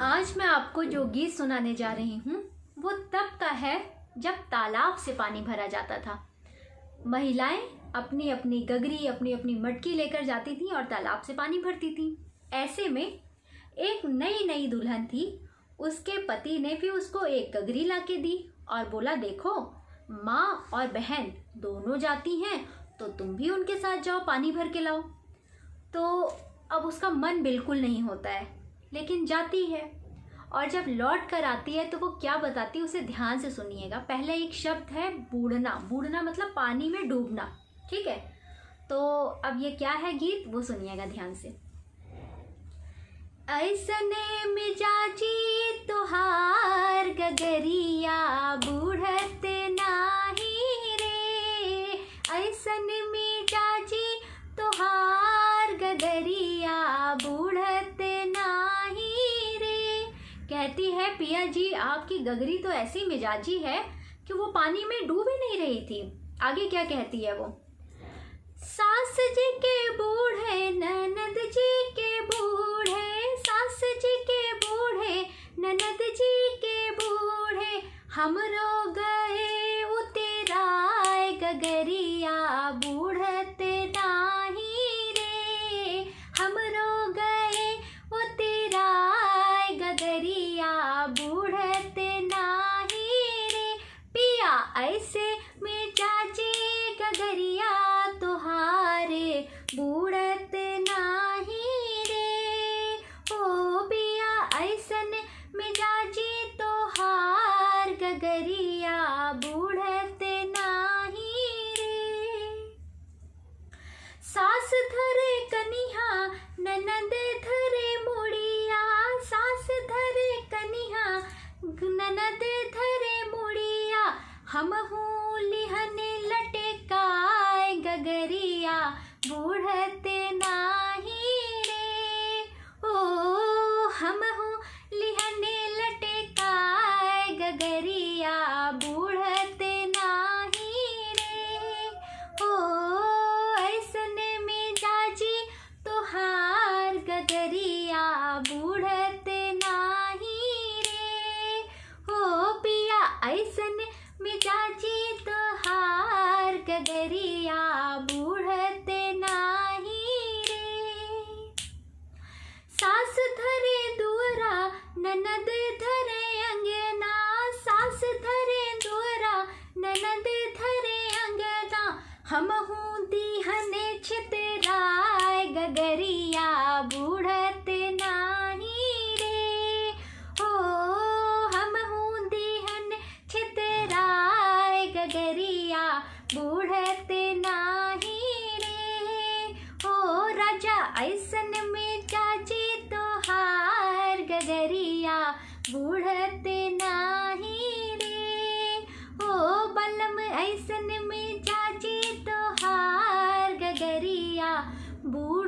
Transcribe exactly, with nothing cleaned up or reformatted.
आज मैं आपको जो गीत सुनाने जा रही हूँ, वो तब का है, जब तालाब से पानी भरा जाता था। महिलाएं अपनी अपनी गगरी, अपनी अपनी मटकी लेकर जाती थीं और तालाब से पानी भरती थीं। ऐसे में एक नई नई दुल्हन थी, उसके पति ने भी उसको एक गगरी लाके दी और बोला, "देखो, माँ और बहन दोनों जाती हैं, तो तुम भी उनके साथ जाओ, पानी भर के लाओ।" तो अब उसका मन बिल्कुल नहीं होता है, लेकिन जाती है। और जब लौट कर आती है, तो वो क्या बताती है, उसे ध्यान से सुनिएगा। पहले एक शब्द है बूड़ना। बूड़ना मतलब पानी में डूबना, ठीक है? तो अब ये क्या है गीत, वो सुनिएगा ध्यान से। "ऐसने मिजाजी तोहार गगरिया बूढ़त नाही रे, ऐसन मिजाजी तोहार गगरिया बूढ़त नाही रे।" कहती है, "पिया जी, आपकी गगरी तो ऐसी मिजाजी है कि वो पानी में डूब ही नहीं रही थी।" आगे क्या कहती है वो? "सास जी के बूढ़े, ननद जी के बूढ़े, सास जी के बूढ़े, ननद जी के बूढ़े, हमरो गए उतराय गगरिया बूढ़त नाही रे, हमरो गए उतराय गगरिया बूढ़त नाही रे।" पिया ऐसे मिजाजी गगरिया तोहार बूढ़त नाही रे। ओ पिया ऐसन मिजाजी तोहार गगरिया बूढ़त नाही रे। सास धरे कनिहा, ननद धरे मुड़िया, सास धरे कनिहा, ननद धरे मुड़िया, हमहू लिहन लटकाय गगरिया बूढ़त नाही रे। ओ हमहू लिहन लटकाय गगरिया बूढ़त नाही रे। ओ ऐसन मिजाजी तोहार गगरिया बूढ़त नाही रे। ओ पिया ऐसन मिजाजी तोहार गगरिया बूढ़त नाही रे। सास धरे दुअरा, ननद धरे अंगना, सास धरे दुअरा, ननद धरे अंगना, हमहू दिहन छितराय गगरिया बूढ़त नाही रे। ओ हमहू दिहन छितराय गगरिया बूढ़त नाही रे। ओ राजा ऐसन मिजाजी तोहार गगरिया बूढ़त नाही रे। ओ बलम ऐसन मिजाजी तोहार गगरिया बूढ़